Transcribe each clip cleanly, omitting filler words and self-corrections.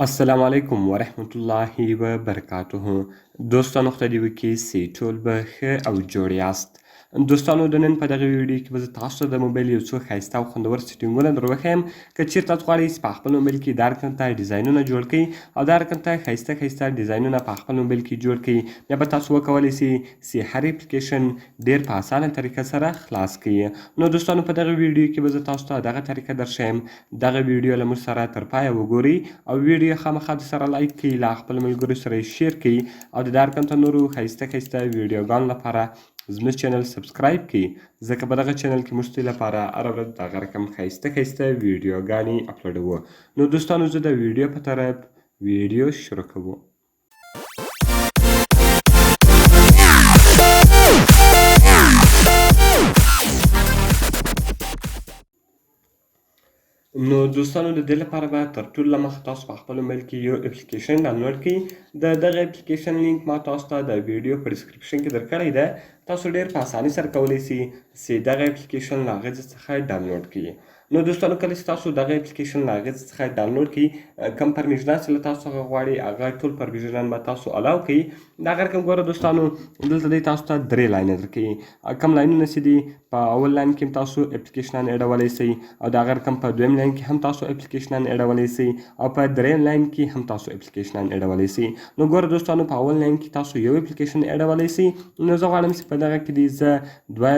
السلام علیکم ورحمت الله وبرکاته. دوستانو، خدای دې وکړي چې ټول به ښه او جوړ یاست. دوستانو، د نن په دغه ویډیو کې به زه تاسو ته د موبایل یو څو ښایسته او خوندور سیټینګونه در وښیم. که چیرته تاسو غواړئ چې په خپل موبایل کې دا رقم ته ډیزاینونه جوړ کړئ او دا رقم ته ښایسته ښایسته ډیزاینونه په خپل موبایل کې جوړ کړئ، بیا به تاسو وکولی شئ چې هر اپلیکیشن ډیر په اسانه طریقه سره خلاص کړئ. نو دوستانو، په دغه ویډیو کې به زه تاسو ته دغه طریقه درښیم. دغه ویډیو له موږ سره تر پایه وګورئ او ویډیو خامخا د سره لایک کړئ، له خپل ملګرو سره یې share کړئ او د دا رقم ته نورو ښایسته ښایسته ویډیوګانو لپاره زموږ چینل subscribe کړئ، ځکه په دغه چینل کې موږ ستاسو لپاره هره ورځ دغه رقم ښایسته ښایسته ویډیوګانې اپلوډوو. نو دوستانو، زه د ویډیو په طرف ویډیو شروع کوو. نو دوستانو، د دې لپاره به تر ټولو له مخه تاسو په خپل موبایل کې یو اپلیکیشن ډاونلوډ کړئ. د دغه اپلیکیشن لینک ما تاسو ته د ویډیو په description کې درکړی ده. تاسو ډیر په اسانۍ سره کولی شئ چې دغه اپلیکیشن له هغه څخه ډاونلوډ کړئ. نو دوستانو، کله چې تاسو دغه اپلیکیشن له هغه څخه ډاونلوډ کړئ، کم پرمیشنان چې له تاسو څخه غواړي، هغه ټول پرمیشنان به تاسو allow کړئ. دا غیر کوم، ګوره دوستانو، دلته دی تاسو ته درې لاینه درکوي. کم لاینونه چې دي، په اول لاین کې هم تاسو اپلیکیشنان اډولی شئ او دا غیر کم په دویم لاین کې هم تاسو اپلیکیشنان اډولی شئ او په دریم لاین کې هم تاسو اپلیکیشنان اډولی شئ. نو ګوره دوستانو، په اول لاین کې تاسو یو اپلیکیشن اډولی شئ. نو زه غواړم چې په دغه کې دی زه دوه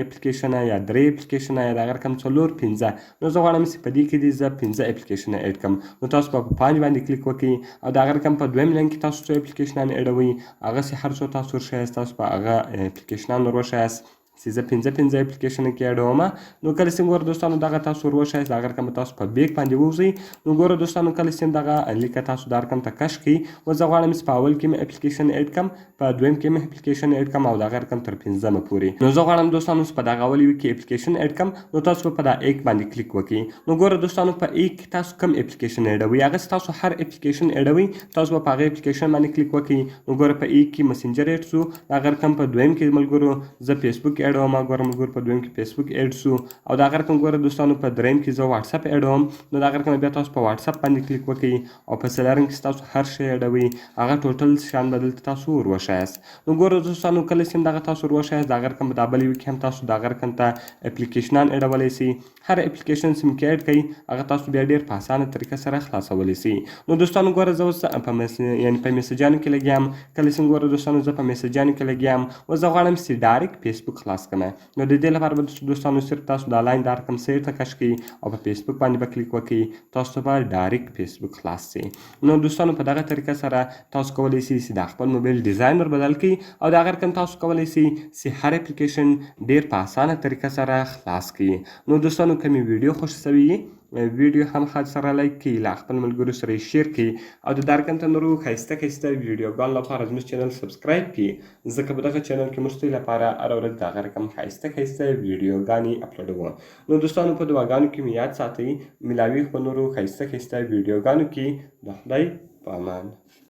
اپلیکیشنه یا درې اپلیکیشنه یا دا غیر کم څلور، پنځه. نو زه غواړم چې په دې کې دی زه پنځه اپلیکیشنه add کړم. نو تاسو به په پنج باندې کلیک وکړئ او دا غیر کم په دویم لاین کې تاسو څو اپلیکیشنان اډوئ، هغه سي هر څو تاسو ورښیاست، تاسو په هغه اپلیکیشنان ور وښیاست چې زه پنځه پنځه اپلیکیشن کې اډوم. نو کله چې ګوره دوستانو، دغه تاسو ور وښیاست، دغه رقم تاسو په back باندې ووځئ. نو ګوره دوستانو، کله چې دغه لیکه تاسو دا رقم ته کش کړئ، و زه غواړم چې په اول کې مې اپلیکیشن add کړم، په دویم کې مې اپلیکیشن add کړم او دغه رقم تر پنځمه پورې. نو زه غواړم دوستانو چې په دغه اول یو کې اپلیکیشن add کړم. نو تاسو په دا ایک باندې کلیک وکړئ. نو ګوره دوستانو، په ایک کې تاسو کوم اپلیکیشن اډوئ، هغه تاسو هر اپلیکیشن اډوئ، تاسو به په هغه اپلیکیشن باندې کلیک وکړئ. نو ګوره، په ایک کې مسنجر add سو. دا رقم په دویم کې ملګرو زه فیسبوک اډوم. ګوره ملګرو، په دویم کې فیسبوک add سو او دا رقم ګوره دوستانو، په دریم کې زه واتساپ اډوم. نو دا رقم بیا تاسو په واتساپ باندې کلیک وکړئ او په څلورم کې تاسو هر شی اډوئ، هغه ټوټل شیان به دلته تاسو ور وښیاست. نو ګوره دوستانو، کله چې دغه تاسو ور وښیاست، دا رقم په دا بل یو کې هم تاسو دا رقم ته اپلیکیشنان اډولی شئ. هر اپلیکیشن چې کې add کړئ، هغه تاسو بیا ډیر په اسانه طریقه سره خلاصولی شئ. نو دوستانو، ګوره، زه اوس په یعنی په میسجانو کې لګیا یم. کله چې ګوره دوستانو، زه په میسجانو کې لګیا یم او زه غواړم چې direct فیسبوک خلاص کړم. نو د دې لپاره به دوستانو صرف تاسو دا لاین دا رقم سیر ته کش کړئ او په فیسبوک باندې به کلیک وکړئ، تاسو به direct فیسبوک خلاص شي. نو دوستانو، په دغه طریقه سره تاسو کولی شئ چې د خپل موبایل ډیزاین ور بدل کړئ او دا رقم تاسو کولی شئ چې هر اپلیکیشن ډیر په اسانه طریقه سره خلاص کړئ. نو دوستانو، که مې ویډیو خوښ شوي، ویډیو هم خاص سره لایک کړئ، له خپل ملګرو سره یې share کړئ او د دا رقم ته نورو ښایسته ښایسته ویډیوګانو لپاره زموږ چینل subscribe کړئ، ځکه په دغه چینل کې موږ ستاسو لپاره هره ورځ دغه رقم ښایسته ښایسته ویډیوګانې اپلوډوو. نو دوستانو، په دعاګانو کې مې یاد ساتئ. ملاوي په نورو ښایسته ښایسته ویډیوګانو کې. د خدای په امان.